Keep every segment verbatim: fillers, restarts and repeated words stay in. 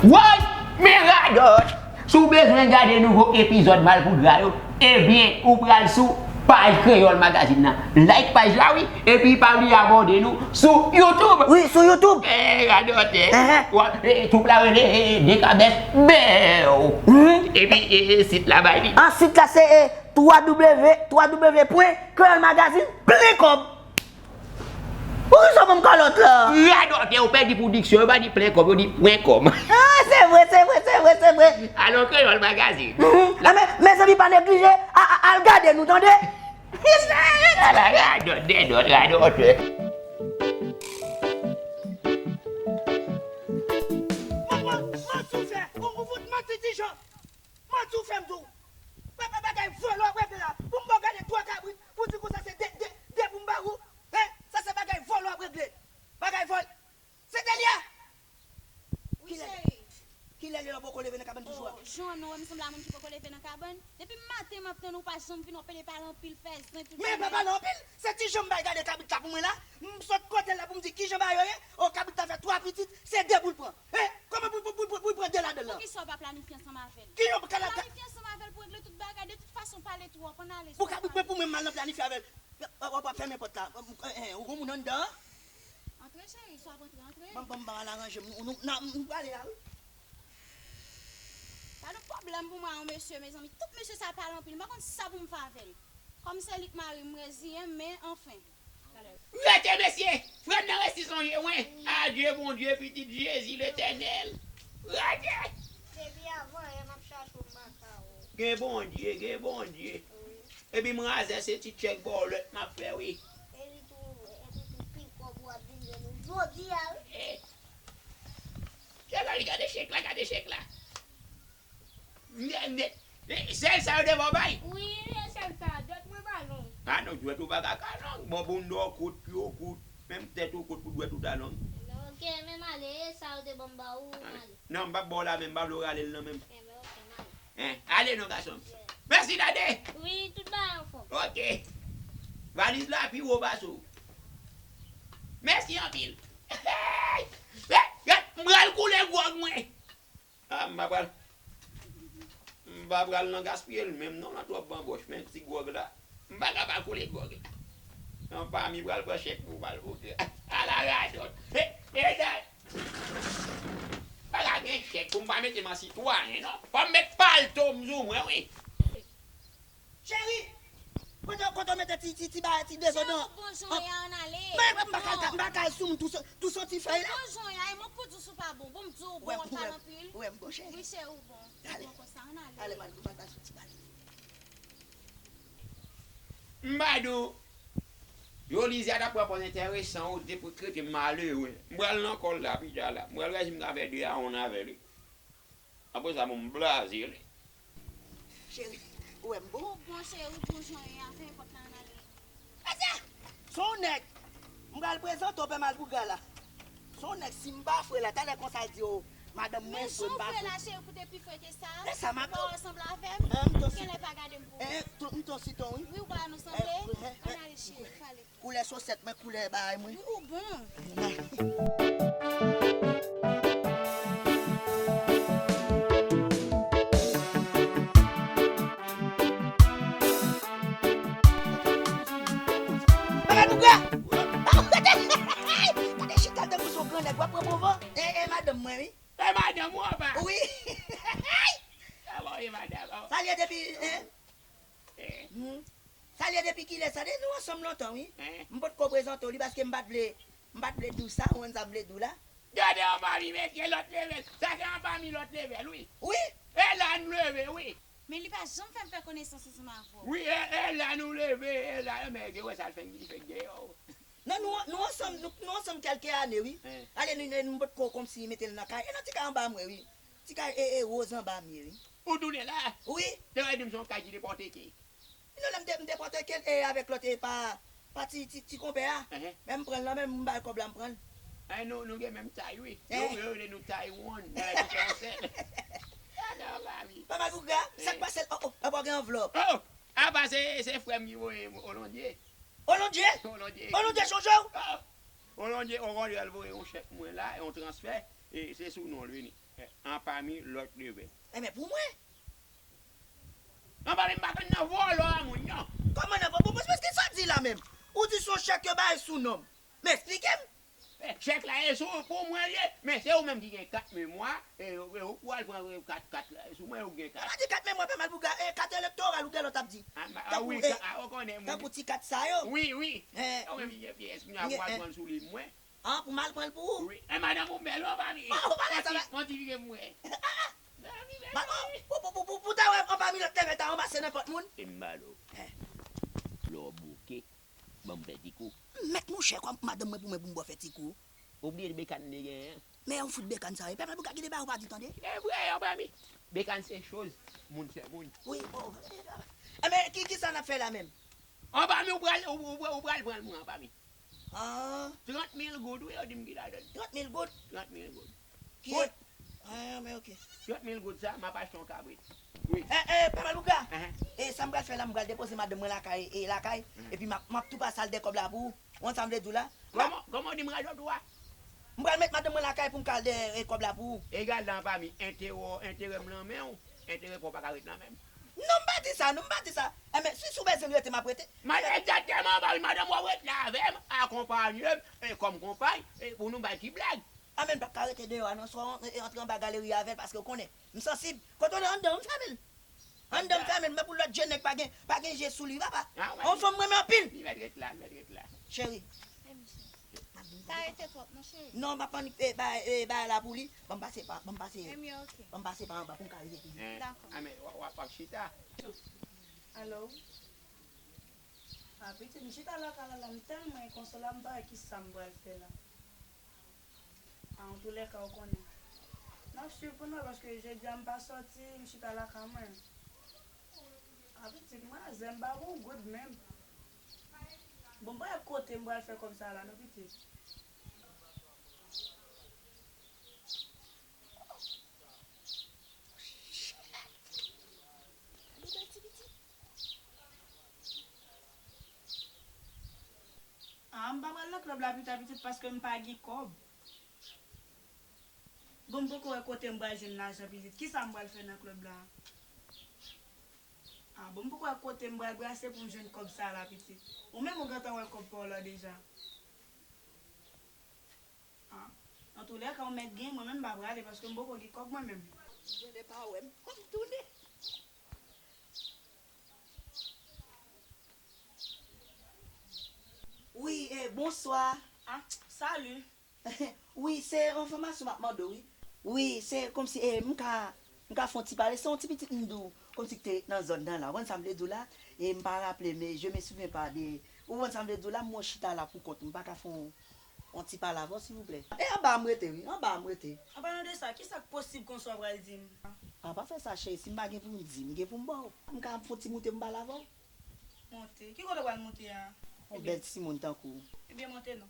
Woy! Men radòt! Si w bezwen gade nouvo epizòd Malpougra yo, ebyen, ou pral sou paj Kreyòl Magazine nan. Like paj la, wi, epi pa bliye abòne nou sou YouTube. Wi, sou YouTube. Eh, radòt, eh. Ehe. Wa, eh, troup la rele, eh, Dekabès Bèw. Mhm. Epi, eh, sit la bay li. Ah, sit la se, eh, twa W, twa W pwen kreyòl magazine plen kòb. Poukisa w ban m kalòt la? Radòtè, ou pèdi pou diksyon, yo pa di plen kòb, yo di pwen kòm. Ah, se vre, se vre, se vre, se vre. Alò, Kreyòl Magazine. Mhm. Ah, men, mezanmi, pa neglije, a, a, al gade nou, tande. Ala radòt, dèdòt, radòtè. Manti w fè, ou, ou fout manti Ti Jan. Manti w fè m tou. Ba, ba, bagay vòlò w ap regle la. Pou m ba w gade twa kabrit, pou w di konsa se de, de, de pou m ba ou. Hein? Sa se bagay vòlò w ap regle. Bagay vòl. Sedelia! Wi, cheri. Kilè lè w poko leve nan kabann toujou a? Oh, Jan, non, wè m sanble a moun ki poko leve nan kabann. Depi maten m ap tann ou pa janm vin, w ap pede pale anpil, fè zen tout jounen. Men pa pale anpil, se Ti Jan m bay gade kabrit la pou mwen la. M sot kote l la pou m di kijan bagay yo ye. Oh, kabrit la fè twa pitit, se de pou l pran. Hein? Kòman pou, pou, pou, pou, pou l pran de ladan l lan? Poukisa w pa planifye ansanm avè l? Ki yon kala- Planifye ansanm avè l pou regle tout bagay. De tout fason, pale twòp, ann ale. Pou kabrit mwen pou mwen m al nan planifye avè l. W ap, w ap fèmen pòt la. Ou gon moun anndan? Antre, cheri, si w ap antre, antre. Ban m, ban m, ban m al aranje m. Nou, nou, nou prale la, wi. Pa de pwoblèm pou mwen a yon mesye, mezanmi. Tout mesye sa pale anpil. M pa konn sa pou m fè avè l. Kòm se li k mari m, m reziyen m, men anfen. Rete, mesye! Frè m nan resi sonje mwen. Adye, Bondye, pitit Jezi Letènèl. Rete! Depi avan yè m ap chache w, m pa ka wè w. Gen Bondye, gen Bondye. Wi. Epi m razè se ti tchèk bòlèt m ap fè, wi. E li tou, e li tou pikòp w ap vin jwenn nou jodi a, wi. Eh. Gade, gade chèk la, gade chèk la. Nèt, nèt. Eh, sèl sa yo devan w bay? Wi, e sèl sa, dwèt mwen pa long. Ah non, dwèt ou pa ka, ka long. Bon, bounda w kout, pye w kout, menm tèt ou kout pou dwèt ou ta long. Enben, oke, men m ale, e sa yo te ban m ba ou, m ale. Non, m p ap ba w la menm, m pa vle w rale l nan menm. Enben, oke, m ale. Hein, ale non, gason m. Mèsi, Dade. Wi, tout bagay anfòm. Oke. Valiz la pi wo pase w. Mèsi anpil. Hey! Hey! M pral koule gwòg mwen. Ah, m pa pral, m pa pral nan gaspiye l menm non, nan twòp banbòch, men ti gwòg la. M pa ka pa koule gwòg la. Yon pami pral pran chèk pou pral vote. Ala radòt. He, he, dad. Pa ka gen chèk pou m pa mete m an sitwayen, non. Fò m met palto m sou mwen, wi. Cheri, kote, kote w mete ti, ti, ti bagay, ti dezodan? Cheri, ou bon jan w ye a, ann ale. Men, men, m pa ka, m pa ka sou m tou, tou soti fèy la. Ou bon jan w ye a, e mwen k pou di w si w pa bon. Bon, m di w bon, w ap pale anpil. Ou wè m bon, cheri. Wi, cheri, ou bon. Ale. Ou bon konsa, ann ale. Ale, m al, m al ba sou ti bagay. M pa di w, Yolizyad ap pran pòz enteresan, ou depi krete malere. M pral nan kò l la, pita la. M pral wè si m ka fè de a yon avè l, wi. Apre sa, bon, m blaze li. Cheri, ou wè m bon? Ou bon, cheri, ou bon jan w ye a, fèmen pòt la, ann ale. Mesye! Se yon nèg. M pral prezante w, pè Malpougra la. Se yon nèg, si m pa fre la, talè konsa l di w, madanm mwen fre, m pa fre. Lè sa w fre la, cheri, pou te pi fre ke sa. Lè sa, m ap. Ou pa wè w sanble avè m? Hein, m t on. Genlè pa gade m pou. Hein, m t on, m t on siton, wi. Wi, ou pa wè nou sanble? Ann ale, cheri, ann ale. Koulè sosèt mwen, koulè bagay mwen. Wi, ou bon. Bagay pou gra. Gade chita l tankou se yon gran nèg, w ap pran bon van. E, e madanm mwen, wi. E madanm ou anba? Wi. Sa bon, e madanm, oh. Sa l ye depi, hein? Eh. Hmm. Sa l ye depi kilè sa? De nou ansanm lontan, wi. Eh. M potko prezante w li paske m pa t vle, m pa t vle di w sa, ou konn sa m vle di w la. Gade yon pami mesye lòt level. Sa se yon pami lòt level, wi. Wi. E la nou leve, wi. Men li pa janm fè m fè konesans ansanm avè w. Wi, e, e la nou leve, e la, men gen wè sa l fè, li fè deyò. Non, nou, nou ansanm, nou, nou ansanm kèlke ane, wi. Eh. Ale, nou, nou, nou potko kòmsi mete l nan kay. E nan ti kay anba m, wi. Ti kay, e, e, woz anba m ye, wi. Ou tounen la? Wi. Te wè di m se yon kay ki te pòteke. Non, lè m te, m te pòteke l, e, avèk lòt, e, pa, pa ti, ti, ti konpè a. Ehe. Men m pran l nan men m, m ba l kòb la, m pran l. Ay, nou, nou gen menm tay, wi. Eh. Yo, yo rele nou Taiwan, bagay ki fè yon sèl. Ah, non, mami. Papa Gouga, sa k pase l? Oh, oh, papa gen anvlòp. Oh, apa se, se frè m ki voye m, Olondye. Olondye? Olondye. Olondye chonje w? Oh, Olondye, Olondye al voye yon chèk mwen la, yon transfè, e se sou non l vini. Anpami lòt level. Enben, pou mwen. Anpami, m pa konn nan vòlò a moun, non. Kòman nan vòlò? Bon, bon, men ki sa w di la menm? Ou di se yon chèk yo bay sou non m. Men eksplike m. Chèk la e sou, pou mwen l ye, men se ou menm ki gen kat memwa, e, e ou pral pran kat, kat la e sou mwen, ou gen kat. Ou pa di kat memwa, Pè Malpougra, e kat elektoral ou gen lòt ap di. Ah, wi, ou konnen mwen. Tankou ti kat sa yo. Wi, wi. Ou menm ki gen pyès, kounye a pou al pran l sou li mwen. Ah, pou m al pran l pou ou? Wi. E madanm ou bèl, anpami. Oh, ou pa gen sa. Yon ti vire mwen. Pou, pou, pou, pou, pou ta wè anpami lòt level ta ranmase nenpòt moun. E m ba l ou. Lè w bouke, ban m fè ti kou. Mèt monchè, kòm madanm mwen pou mwen pou m ba w fè ti kou. Ou bliye bekann li genyen an? Men yon fout bekann sa ye. Pèp la pou ka gide ba ou pa di tande. E vre, anpami. Bekann se choz, moun se moun. Wi, oh. Enben, ki, ki sa n ap fè la menm? Anpami, ou pral, ou, ou, ou pral pran l mwen, anpami. Ah. Trant mil goud, wi, yo di m ki ladan l. Trant mil goud? Trant mil goud. Ki? Goud. Ah, men ok. Trant mil goud sa, m ap achte yon kabrit. Wi. Eh, eh, Pè Malpougra. Enhen. E sa m pral fè la, m pral depoze madanm mwen lakay, e lakay, enhen, epi m ap, m ap tou pase al dè kòb la pou ou. Ou konn sa m vle di w la? Kòman, kòman w di m radòt ou a? M pral met madanm mwen lakay pou m ka al dè, e, kòb la pou ou. Egal la, anpami, enterè w, enterè m nan men w, enterè pa w pa ka ret nan men m. Non, m pa di sa, non, m pa di sa. Enben, si, si w bezwen m rete, m ap rete. Egzakteman, anpami, madanm w ap ret la avè m, akonpanye m, e, kòm konpay, e, pou nou bay ti blag. Anben, n p ap ka rete deyò a non, swa w, e, antre anba galeri a avè l, paske w konnen, m sansib. Kote w ye anndan, m fèmen l. Anndan m fèmen l, men pou lòt jèn nèg pa gen, pa gen je sou li, papa. Ah, wi. On fanm mwen renmen anpil. Li mèt ret la, li mèt ret la. Cheri. Wi, monchè. Pa rete twòp, non, cheri. Non, m ap annik, e, bay, e, bay la pou li. Ban m pase pa, ban m pase, ban m pase pa anba pou m ka rive pi vit. Dakò. Ah, men, w ap, w ap chita. Alo? Ah, pitit, m chita lakay la, la, m tèlman enkonsolan, m pa wè ki sa m pral fè la. Ah, antoulèka, ou konnen. N ap swiv pou nou wè, paske jodi a m pa sòti, m chita lakay mwen. Ah, pitit, mwen a zen, m pa gon goud menm. Bon, m pa wè kote m pral fè kòb sa la, non, pitit. Gade bèl ti pitit. Ah, m pa pral nan klèb la pita pitit paske m pa gen kòb. Bon, m poko wè kote m pral jwenn lajan pitit. Kisa m pral fè nan klèb la? Ah, bon, m poko wè kote m pral brase pou m jwenn kòb sa la pitit. Ou menm ou gentan wè kòb pa w la deja. Ah, antoulèka, ou mèt gen, mwen menm m pa prale paske m poko gen kòb mwen menm. Genlè pa wè m, m tounen. Wi, e, bonswa. Ah, salut. Wi, se enfòmasyon m ap mande w, wi. Wi, se kòmsi, e, m ka, m ka fè yon ti pale, se yon ti pitit m di w, kòmsi ki te nan zòn nan la. Ou konn sa m vle di w la? E m pa raple, men je me souviens pas de, ou konn sa m vle di w la, mwen chita la pou kont mwen, m pa ka fè yon, yon ti pale avè w, silvouplè? E anba a m rete, wi, anba a m rete. An palan de sa, kisa k posib konsa w pral di m? A, pa fè sa, cheri, si m pa gen pou m di, m gen pou m ba w. M ka fè yon ti moute pou m pale avè w? Monte? Ki kote w pral monte a? Yon bèl timoun tankou w. Ebyen, monte non.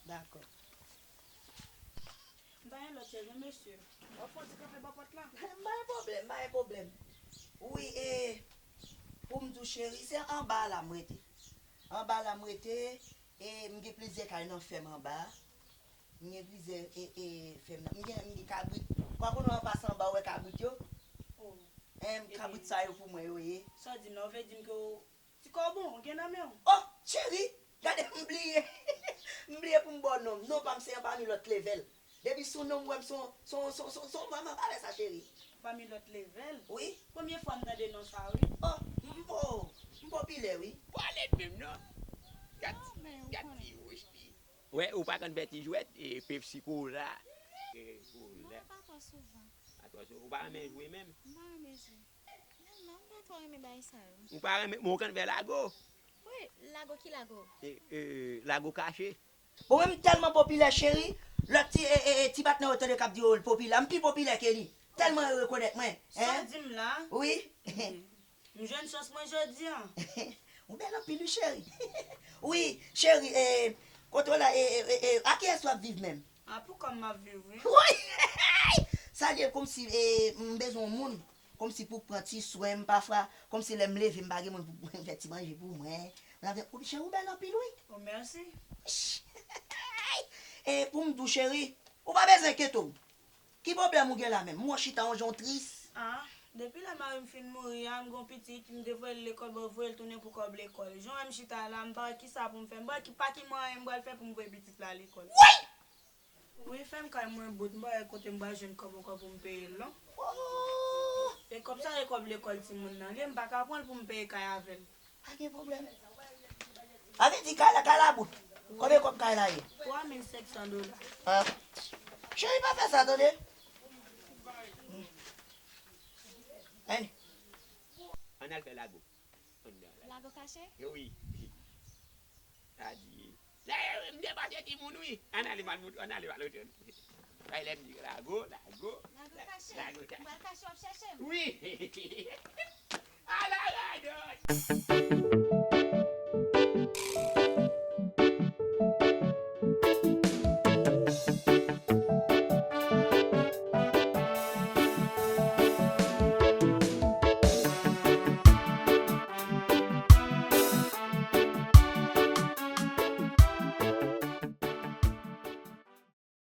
Dakò. M pa gen lòt chèz non, mesye. W ap fè yon ti kanpe bò pòt la? M pa gen pwoblèm, m pa gen pwoblèm. Wi, e, pou m di w, cheri, se anba a la m rete. Anba a la m rete, e m gen plizyè kay nan fèm anba a. M gen plizyè, e, e, fèm nan. M gen, m gen kabrit. Ou pa konnen w ap pase anba, ou wè kabrit yo? Oh. Em, kabrit sa yo pou mwen yo ye. Sa w di m la, ou vle di m ke w Ti kòbon, ou gen nan men w. Oh, cheri, gade, m bliye. M bliye pou m ba w non m. Non pa m se anpami lòt level. Depi sou non m wè m se yon, se yon, se yon, se yon, se yon vrèman valè sa, cheri. Anpami lòt level? Wi. Premye fwa m tande non sa, wi. Oh, m, m po, m popilè, wi. Pale menm non. Gad, gad ti wouch li. Wè, ou pa konn fè ti jwèt, e Pepsi Cola. E Cola. Non, pa twò souvan. Pa twò souvan. Ou pa renmen jwe menm? M pa renmen jwe. Non, non, m pa twò renmen bagay sa yo. Ou pa renmen, men w konn fè lago? Wi, lago ki lago? E, e, lago kache. Bon, mwen m tèlman popilè, cheri. Lòt ti, e, e, e, ti patnè w tande k ap di yo l popilè. M pi popilè ke li. Tèlman yo rekonèt mwen. Sa w di m la? Wi. M jwenn chans mwen jodi a. Ou bèl anpil, wi, cheri. Wi, cheri, e, kote w la, e, e, e, e, a kiyès w ap viv menm? A pou kò m m ap viv, wi. Woy! Sa vle kòmsi, e, m bezwen yon moun, kòmsi pou pran ti swen m pafwa, kòmsi lè m leve m pa gen moun pou mwen fè ti manje pou mwen. Mwen ap di, cheri, ou bèl anpil, wi. Oh, mèsi. E pou m di w, cheri, ou pa bezwen enkyete w. Ki pwoblèm ou gen la menm? M wè w chita yon jan w tris. Ah, depi lè mari m fin mouri a, m gon pitit, m te voye l lekòl, bon, voye l tounen pou kòb lekòl. Jan w wè m chita la, m pa wè kisa pou m fè, m pa wè ki, pa ki mwayen m pral fè pou m voye pitit la lekòl. Wi! Wi, fèm kay mwen bout, m pa wè kote m pral jwenn kòb ankò pou m peye l non. E kòb sa e kòb lekòl timoun nan, li, m pa ka pran l pou m peye kay avè l. Pa gen pwoblèm. Sa vle di kay la, kay la bout. Konbyen kòb kay la ye? Twa mil senk san dola. Ah. Cheri, pa fè sa, tande. Ann. Ann al fè lago. Ann al. Lago kache? Wi. Sa di. Dayè, m depase timoun wi. Ann ale m al moutre, ann ale m al moutre. Bay lè m di lago, lago. Lago kache? Lago kache. M pral kache w ap chèche m. Wi. Ala radòt.